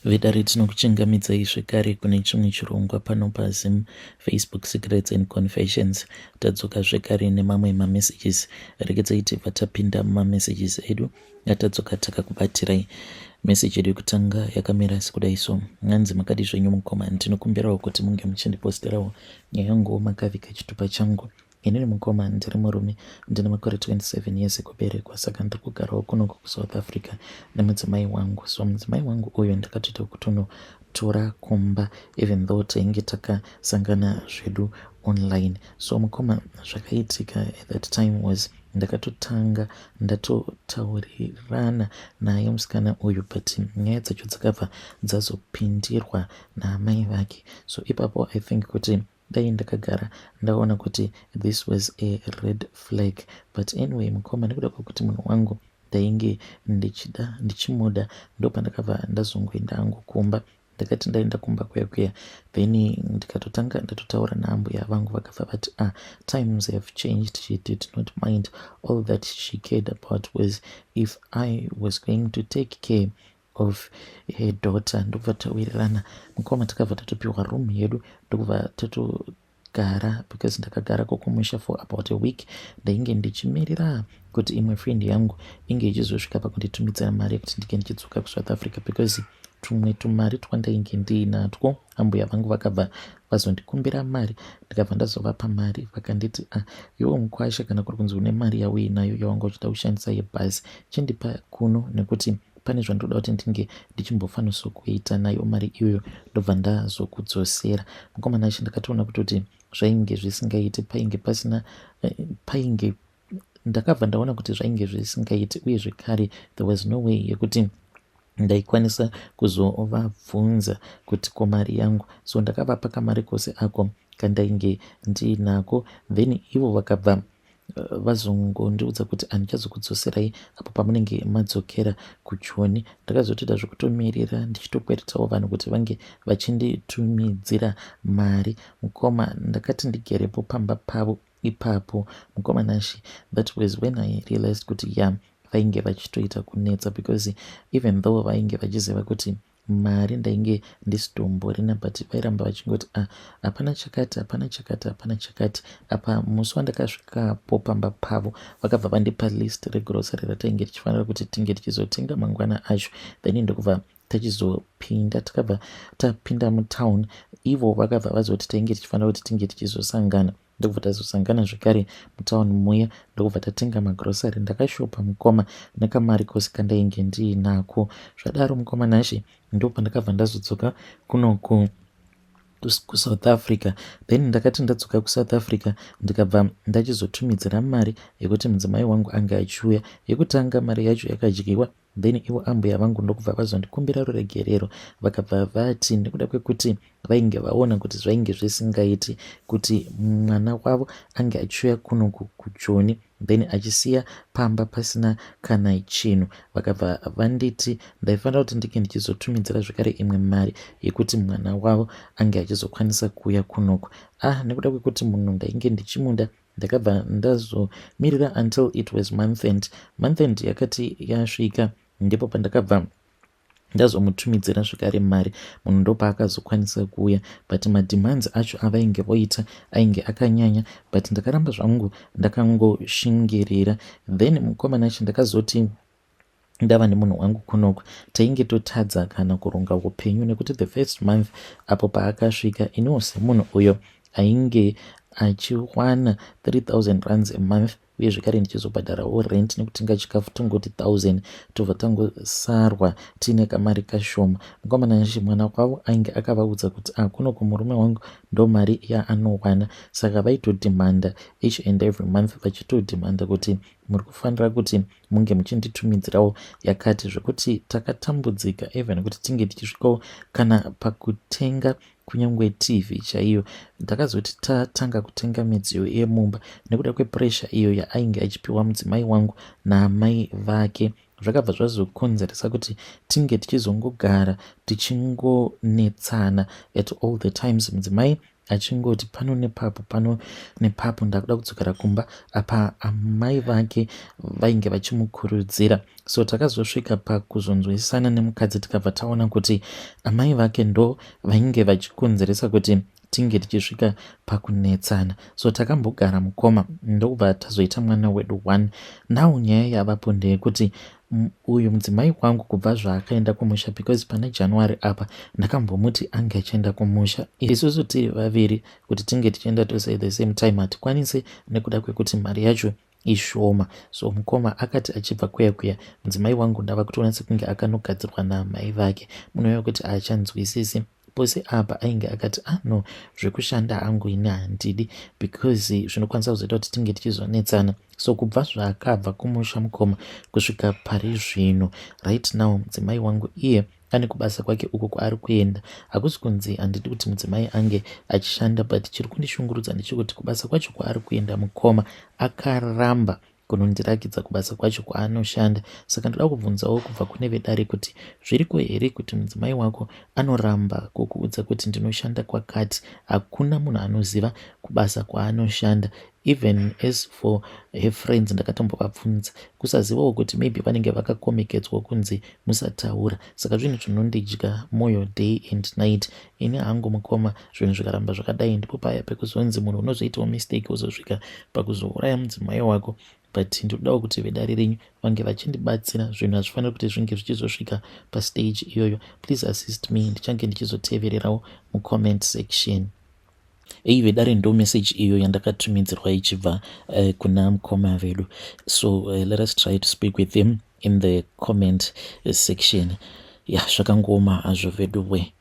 Vedare tinokuchingamidzai zvekare kune chimwe chirongwa pano paZim Facebook Secrets and Confessions. Tadzoka zvekare nemamwe mamessages. Regedzai tibva tapinda mumamessages edu atadzoka takakubatirai. Message yedu yekutanga yakamira sekudai so. Nganzi makadi zvenyu mukoma, ndinokumbirawo kuti munge muchindiposterawo nyaya yangu makaviga chitupa changu. Inini mukoma ndiri murume ndine makore 27 years ekuberekwa saka ndiri kugarawo kunoku kuSouth Africa nemudzimai wangu. So mudzimai wangu uyu ndakatoita kutonotora kumba even though tainge takasangana zvedu online. So mukoma zvakaitika at that time was ndakatotanga ndatotaurirana naye musikana uyu but nyaya dzacho dzakabva dzazopindirwa naamai vake. So ipapo I think kuti dai ndakagara ndaona kuti this was a red flag but anyway mukoma nekuda kwekuti munhu wangu ndainge ndichida ndichimuda ndopandakabva ndazongoenda hangu kumba. Ndakati ndaenda kumba kuya kuya then ndikatotanga ndatotaura naambuya vangu vakabva vati ah, times have changed. She did not mind. All that she cared about was if I was going to take care of her daughter. Ndokubva tawirirana mukoma, takabva tatopiwa room yedu ndokubva tatogara because ndakagara kokumusha for about a week. Ndainge ndichimirira kuti imwe friend yangu inge ichizosvika pakunditumidzira mari yekuti ndinge ndichidzoka kuSouth Africa because tumwe tumari twandainge ndiinatwo ambuya vangu vakabva vazondikumbira mari, ndikabva ndazovapa mari. Vakanditi ah, iwe mukwasha, kana kuri kunzi une mari yauinayo yawanga uchida kushandisa yebhazi, chindipa kuno nekuti pane zvandoda kuti ndinge ndichimbofanisa kuita nayo mari iyoyo, ndobva ndazokudzosera. Mukomana achi ndakatoona kutoti zvainge zvisingaiti, painge pasina painge ndakabva ndaona kuti zvainge zvisingaiti uye zvekare there was no way yekuti ndaikwanisa kuzovabvunza kuti ko mari yangu. So ndakavapa kamari kose ako kandainge ndiinako, then ivo vakabva vazongondiudza kuti handichazokudzoserai apo pamunenge madzokera kuJoni. Ndakazotoita zvekutomirira ndichitokweretawo vanhu kuti vange vachinditumidzira mari. Mukoma, ndakati ndigerepo pamba pavo ipapo, mukoma Nashi, that was when I realized kuti ya, vainge vachitoita kunetsa because even though vainge vachiziva kuti mari ndainge ndisitomborina, but vairamba vachingoti ah, hapana chakati, hapana chakati, hapana chakati. Apa musi wandakasvikapo pamba pavo vakabva vandipa list regrocery ratainge tichifanira kuti tinge tichizotenga mangwana acho, then ndokubva tachizopinda, takabva tapinda mutown. Ivo vakabva vazoti tainge tichifanira kuti tinge tichizosangana, ndokubva tazosangana zvekare mutown muya, ndokubva tatenga magrosari. Ndakashopa mukoma nekamari kose kandainge ndiinako. Zvadaro mukoma Nashe, ndopandakabva ndazodzoka kunoku kuSouth Africa. Then ndakati ndadzoka kuSouth Africa, ndikabva ndachizotumidzira mari yekuti mudzimai wangu ange achiuya. Yekutanga mari yacho yakadyiwa, then ivo ambuya vangu ndokubva vazondikumbira ruregerero. Vakabva vati nekuda kwekuti vainge vaona kuti zvainge zvisingaiti kuti mwana wavo ange achiuya kunoku kuJoni then achisiya pamba pasina kana chinhu, vakabva vanditi ndaifanira kuti ndinge ndichizotumidzira zvekare imwe mari yekuti mwana wavo ange achizokwanisa kuuya kunoku. Ah, nekuda kwekuti munhu ndainge ndichimuda, ndakabva ndazomirira until it was month end. Month end yakati yasvika, ndipo pandakabva ndazomutumidzira zvekare mari. Munhu ndopaakazokwanisa kuuya, but mademands acho avainge voita ainge akanyanya, but ndakaramba zvangu ndakangoshingirira. Then mukomana acho, ndakazoti ndava nemunhu wangu kunoku, tainge totadza kana kuronga upenyu nekuti the first month apo paakasvika, iniwo semunhu uyo ainge achiwana 3000 rands a month uye zvekare ndichizobhadharawo rent nekutenga chikafu, tongoti 1000, tobva tangosarwa tiine kamari kashoma. Mukomana Nashe, mwana wavo ainge akavaudza kuti ah, kuno kumurume wangu ndo mari yaanowana, saka vaitodhimanda each and every month, vachitodhimanda kuti muri kufanira kuti munge muchinditumidzirawo yakati, zvekuti takatambudzika even kuti tinge tichisvikawo kana pakutenga kunyange TV chaiyo. Ndakazoti tatanga kutenga midziyo yemumba nekuda kwepressure iyo yaainge achipiwa mudzimai wangu naamai vake, zvakabva zvazokonzeresa kuti tinge tichizongogara tichingonetsana at all the times. Mudzimai Achingoti pano nepapo, pano nepapo, ndakuda kudzokera kumba. Apa amai vake vainge vachimukurudzira. So takazosvika pakuzonzwisana nemukadzi, tikabva taona kuti amai vake ndo vainge vachikonzeresa kuti tinge tichisvika pakunetsana. So takambogara, mukoma, ndokubva tazoita mwana wedu one. Now nyaya yavapo ndeyekuti uyu mudzimai wangu kubva zvaakaenda kumusha, because pana January apa ndakambomuti ange achienda kumusha, isusu tiri vaviri, kuti tinge tichienda tose at the same time hatikwanisi nekuda kwekuti mari yacho ishoma. So mukoma, akati achibva kuya kuya, mudzimai wangu ndava kutoona sekunge akanogadzirwa namai vake. Munouya kuti haachanzwisisi. Pose apa ainge akati, "Ah no, zvekushanda hangu ini handidi, because zvinokwanisa kuzoita kuti tinge tichizonetsana." So kubva zvaakabva kumusha, mukoma, kusvika pari zvino, right now, mudzimai wangu iye ane kubasa kwake uko kwaari kuenda. Hakusi kunzi handidi kuti mudzimai ange achishanda, but chiri kundishungurudza ndechekuti kubasa kwacho kwaari kuenda, mukoma, akaramba kunondirakidza kubasa kwacho kwaanoshanda. Saka ndoda kubvunzawo kubva kune vedare kuti zviriko here kuti mudzimai wako anoramba kukuudza kuti ndinoshanda kwakati? Hakuna munhu anoziva kubasa kwaanoshanda. Even as for her friends, ndakatombovabvunza, kusazivawo kuti maybe vanenge vakakomekedzwa kunzi musataura. Saka zvinhu zvinondidya mwoyo day and night. Ini hangu, mukoma, zvinhu zvikaramba zvakadai, ndipo paya pekuzonzi munhu unozoitawo mistake, wozosvika pakuzouraya mudzimai wako. But ndinodawo kuti vedare renyu vange vachindibatsira. Zvinhu hazvifaniri kuti zvinge zvichizosvika pastage iyoyo. Please assist me. Ndichange ndichizotevererawo mucomment section. Ei vedare, ndo message iyo yandakatumidzirwa ichibva kuna mukoma vedu. So let us try to speak with him in the comment section. Ya, zvakangoma hazvo vedu we.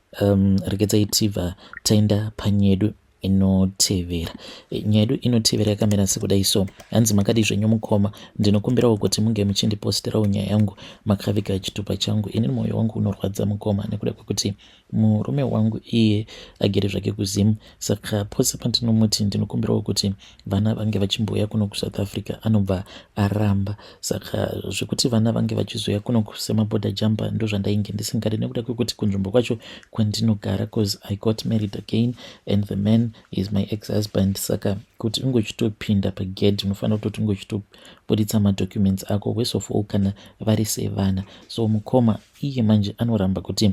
Regedzai tibva taenda panyedu inotevera. Nyaya yedu inotevera yakamira sekudai. So hanzi, "Makadi zvenyu mukoma? Ndinokumbirawo kuti munge muchindiposterawo nyaya yangu makaviga chitupa changu. Inini mwoyo wangu unorwadza, mukoma, nekuda kwekuti murume wangu iye agere zvake kuZimu. Saka pose pandinomuti ndinokumbirawo kuti vana vange vachimbouya kuno kuSouth Africa, anobva aramba. Saka zvekuti vana vange vachizouya kuno semaborder jumper ndo zvandainge ndisingadi, nekuda kwekuti kunzvimbo kwacho kwandinogara, cause I got married again and the man is my ex husband, saka kuti ungochitopinda pagate unofanira kutoti ungochitobuditsa madocuments ako, worst of all kana vari sevana. So mukoma, iye manje anoramba kuti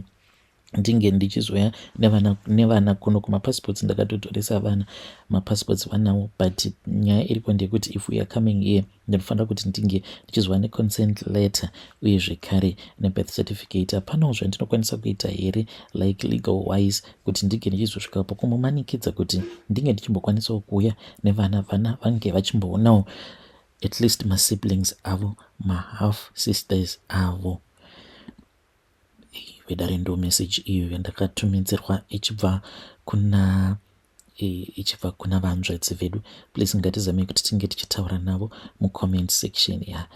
ndinge ndichizoya nevana kuno. Kumapassports ndakatotoresa vana mapassports, vanawo, but nyaya iripo ndeyekuti if we are coming here, ndinofanira kuti ndinge ndichizova neconsent letter uye zvekare nebirth certificate. Hapanawo zvandinokwanisa kuita here, like legal wise, kuti ndinge ndichizosvika pakumumanikidza kuti ndinge ndichimbokwanisawo kuuya nevana, vana vange vachimboonawo at least masiblings avo, mahalf sisters avo?" Vedare, ndo message iyo yandakatumidzirwa ichibva kuna vanzvadzi vedu. Please ngatizamei kuti tinge tichitaura navo mucomment section. Ya,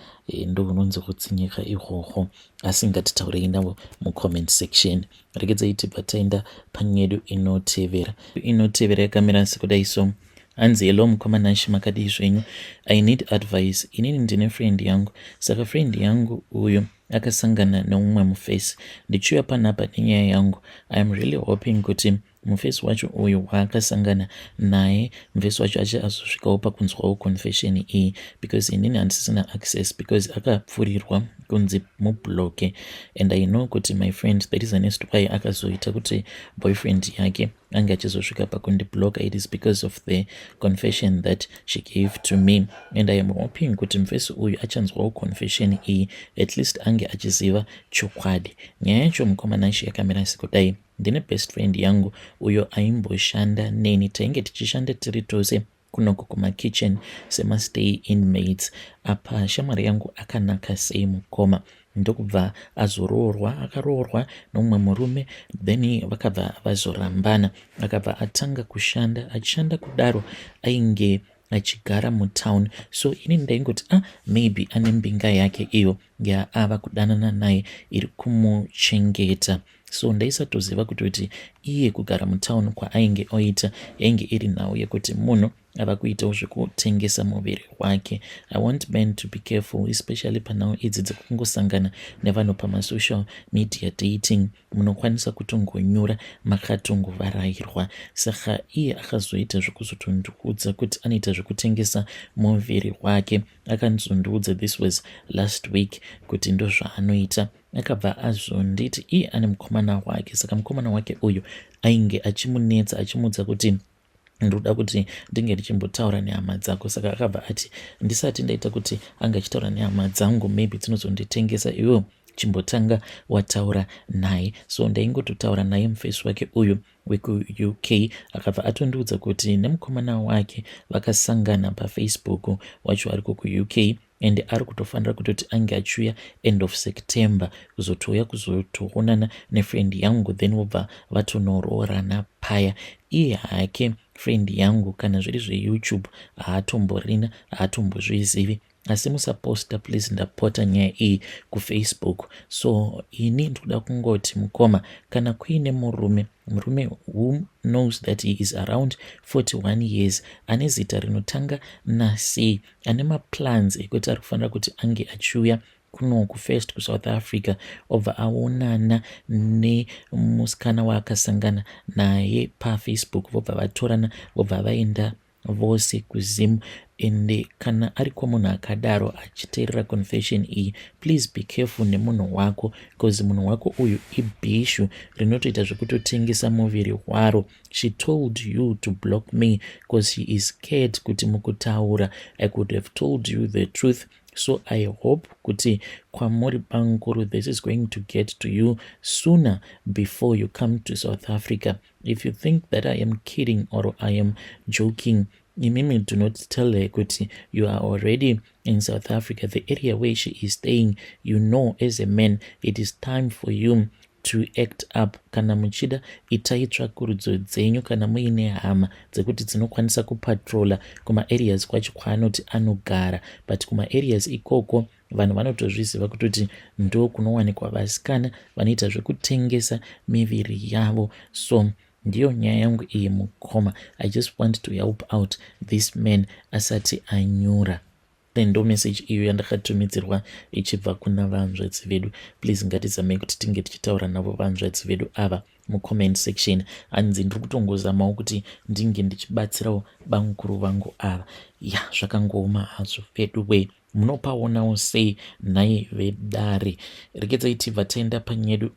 ndo unonzi kutsinyika ihwohwo, asi ngatitaurei navo mucomment section. Regedzai tibva taenda panyedu inotevera. Inotevera yakamira sekudai. So hanzi, "Hello mukoma Nashi, makadii zvenyu? I need advice. Inini ndine friend yangu. Saka friend yangu uyu akasangana neumwe mufesi. Ndichiuya panapa nenyaya yangu. I am really hoping kuti mufesi wacho uyu waakasangana naye, mufesi wacho achi azosvikawo pakunzwawo confession iyi, because inini handisisina access, because akapfurirwa kunzi mubloke. And I know kuti my friend, that is honest, why akazoita kuti boyfriend yake ange achizosvika pakundibloka, it is because of the confession that she gave to me. And I am hoping kuti mufesi uyu achanzwawo confession iyi, at least ange achiziva chokwadi. Nyaya yacho, mukoma Nashi, yakamira sekudai. Ndine best friend yangu uyo aimboshanda neni. Tainge tichishanda tiri tose kunoko kumakitchen semastay inmates. Apa shamwari yangu akanaka sei, mukoma. Ndokubva azoroorwa, akaroorwa nomumwe murume, then vakabva vazorambana. Akabva atanga kushanda. Achishanda kudaro, ainge achigara mutown. So inini ndaingoti, ah, maybe ane mbinga yake iyo yaava kudanana naye iri kumuchengeta. So ndaisatoziva kutoti iye kugara mutown kwaainge oita yainge iri nhau yekuti munhu Ava kuitawo zvekutengesa muviri wake. I want men to be careful, especially panhau idzi dzekungosangana nevanhu pamasocial media dating. Munokwanisa kutongonyura makatongovarairwa. Saka iye akazoita zvekuzotondiudza kuti anoita zvekutengesa muviri wake. Akanzondiudza, this was last week, kuti ndozvaanoita. Akabva azonditi iye ane mukomana wake. Saka mukomana wake uyu ainge achimunetsa, achimuudza kuti ndoda kuti ndinge ndichimbotaura nehama dzako. Saka akabva ati ndisati ndaita kuti anga achitaura nehama dzangu, maybe dzinozonditengesa, iwewo chimbotanga wataura naye. So ndaingototaura naye mufesi wake uyu wekuUK. Akabva atondiudza kuti nemukomana wake vakasangana paFacebook, wacho ariko kuUK, and ari kutofanira kutoti ange achiuya end of September kuzotouya kuzotoonana nefriend yangu, then vobva vatonoroorana paya. Iye hake friend yangu kana zviri zveYouTube haatomborina, haatombozvizivi. Asi musaposta please, ndapota, nyaya iyi kuFacebook. So ini ndikuda kungoti mukoma, kana kuine murume who knows that he is around 41 years, ane zita rinotanga naC, ane maplans ekuti ari kufanira kuti ange achiuya kunoku first kuSouth Africa, obva aonana nemusikana waakasangana naye paFacebook, vobva vatorana, vobva vaenda vose kuZim, ende kana ariko munhu akadaro achiteerera confession iyi, please be careful nemunhu wako, because munhu wako uyu ibhishu rinotoita zvekutotengesa muviri waro. She told you to block me because she is scared kuti mukutaura I could have told you the truth. So I hope kuti kwamuri bamukuru, this is going to get to you sooner before you come to South Africa. If you think that I am kidding or I am joking, imimi do not tell her kuti you are already in South Africa, the area where she is staying. You know, as a man, it is time for you to act up. Kana muchida, itai tsvakurudzo dzenyu. Kana muine hama dzekuti dzinokwanisa kupatrola kumaareas kwacho kwaanoti anogara, but kumaareas ikoko vanhu vanotozviziva kutoti ndo kunowanikwa vasikana vanoita zvekutengesa miviri yavo. So ndiyo nyaya yangu iyi, mukoma. I just want to help out this man asati anyura. Ndo message iyo yandakatumidzirwa ichibva kuna vanzvadzi vedu. Please, ngatizamei kuti tinge tichitaura navo vanzvadzi vedu ava mucomment section. Hanzi ndiri kutongozamawo kuti ndinge ndichibatsirawo bamukuru vangu ava. Ya, zvakangooma hazvo vedu wei. Munopaonawo sei nhai vedare? Regedzai tibva taenda panyedu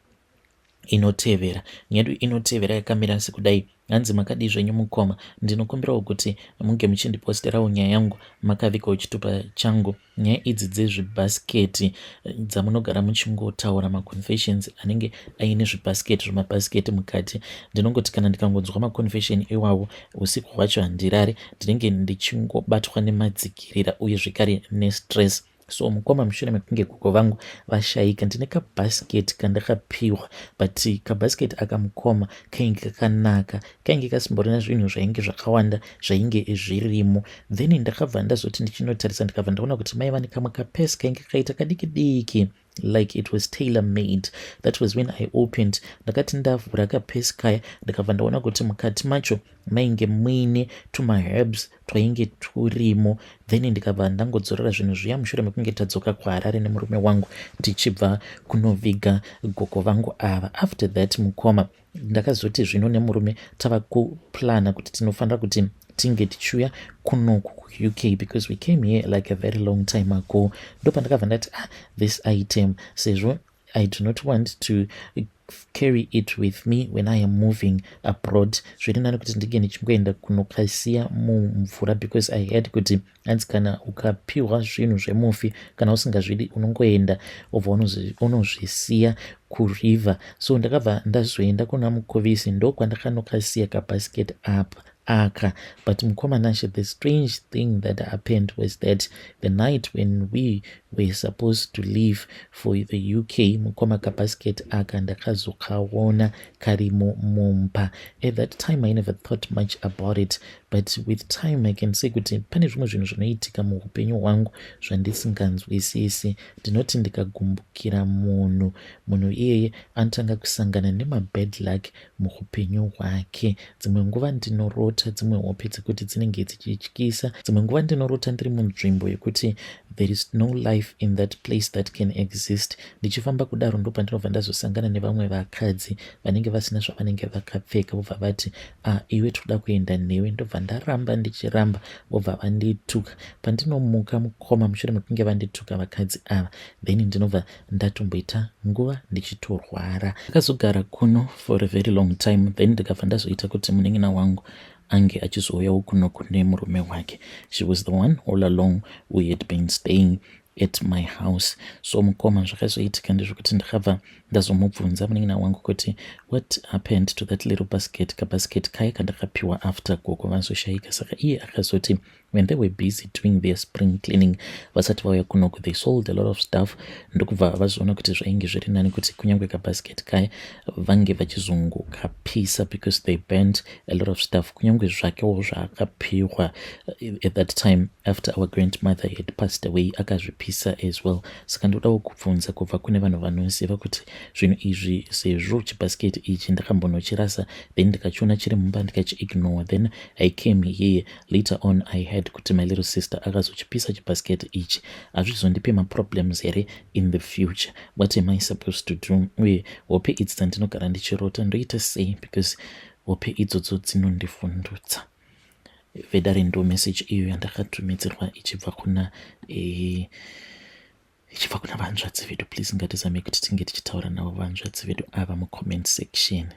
inotevera. Nyedu inotevera yakamira sekudai. Hanzi, makadii zvenyu mukoma? Ndinokumbirawo kuti munge muchindiposterawo nyaya yangu makavigawo chitupa changu. Nyaya idzi dzezvibhasiketi dzamunogara muchingotaura, maconfessions anenge aine zvibhasiketi, zvemabhasiketi mukati, ndinongoti kana ndikangonzwa maconfession iwawo, usiku hwacho handirari, ndinenge ndichingobatwa nemadzikirira uye zvekare nestress. So mukoma, mushure mekunge gogo vangu vashayika, ndine kabhasiketi kandakapiwa, but kabhasiketi aka, mukoma, kainge kakanaka, kainge kasimborina zvinhu zvainge zvakawanda zvainge zvirimo. Then ndakabva ndazoti ndichinotarisa, ndikabva ndaona kuti maiva nekamwe kapesi kainge kaita kadiki diki, like it was tailor made. That was when I opened. Ndakati ndavhura kapesi kaya, ndikabva ndaona kuti mukati macho mainge muine tumaherbs twainge turimo. Then ndikabva ndangodzorera zvinhu zviya mushure mekunge tadzoka kuHarare nemurume wangu tichibva kunoviga gogo vangu ava. After that, mukoma, ndakazoti zvino nemurume tava kuplana kuti tinofanira kuti tinge tichiuya kunoku kuUK, because we came here like a very long time ago. Ndopandakabva ndati, ah, this item, sezvo I do not want to carry it with me when I am moving abroad, zviri nani kuti ndinge ndichingoenda kunokasiya mumvura, because I had kuti hanzi kana ukapiwa zvinhu zvemufi, kana usingazvidi, unongoenda obva unozvisiya kuriver. So ndakabva ndazoenda kuna Mukovisi, ndokwandakanokasiya kabasket apa aka. But mukoma Nashe, the strange thing that happened was that the night when we were supposed to leave for the UK, mukoma, kabasket aka ndakazokaona karimo mumba. At that time I never thought much about it, but with time I can say kuti pane zvimwe zvinhu zvinoitika muupenyu hwangu zvandisinganzwisisi. Ndinoti ndikagumbukira munhu, munhu iyeye anotanga kusangana nemabad luck muupenyu hwake. Dzimwe nguva ndinorota. Ndinorota dzimwe hope dzekuti dzinenge dzichityisa. Dzimwe nguva ndinorota ndiri munzvimbo yekuti there is no life in that place that can exist. Ndichifamba kudaro ndopandinobva ndazosangana nevamwe vakadzi vanenge vasina zvavanenge vakapfeka, vobva vati, "Ah, iwe, toda kuenda newe." Ndobva ndaramba, ndichiramba vobva vandituka. Pandinomuka, mukoma, mushure mekunge vandituka vakadzi ava, then ndinobva ndatomboita nguva ndichitorwara. Ndakazogara kuno for a very long time, then ndikabva ndazoita kuti munin'ina wangu ange achizouyawo kuno kune murume wake. She was the one all along who had been staying at my house. So mukoma, zvakazoitika ndezvekuti ndakabva ndazomubvunza munin'ina wangu kuti what happened to that little basket, kabasket kaya kandakapiwa after gogo vazoshayika. Saka iye akazoti when they were busy doing their spring cleaning vasati vauya kunoku, they sold a lot of stuff, ndokubva vazoona kuti zvainge zviri nani kuti kunyange kabasket kaya vange vachizongokapisa because they burnt a lot of stuff, kunyange zvakewo zvaakapiwa at that time after our grandmother had passed away, akazvipisa as well. Saka ndodawo kubvunza kubva kune vanhu vanoziva kuti zvinhu izvi, sezvo chibasket ichi ndakambonochirasa, then ndikachiona chiri mumba ndikachiignore, then I came here later on, I had kuti my little sister akazochipisa chibasket ichi, hazvizondipe maproblems here in the future? What am I supposed to do? Uye hope idzi dzandinogara ndichirota ndoita sei? Because hope idzodzo dzinondifundutsa. Vedare, ndo message iyo yandakatumidzirwa ichibva kuna ichibva kuna vanzvadzi vedu. Please, ngatizame kuti tinge tichitaura navo vanzvadzi vedu ava mucomment section.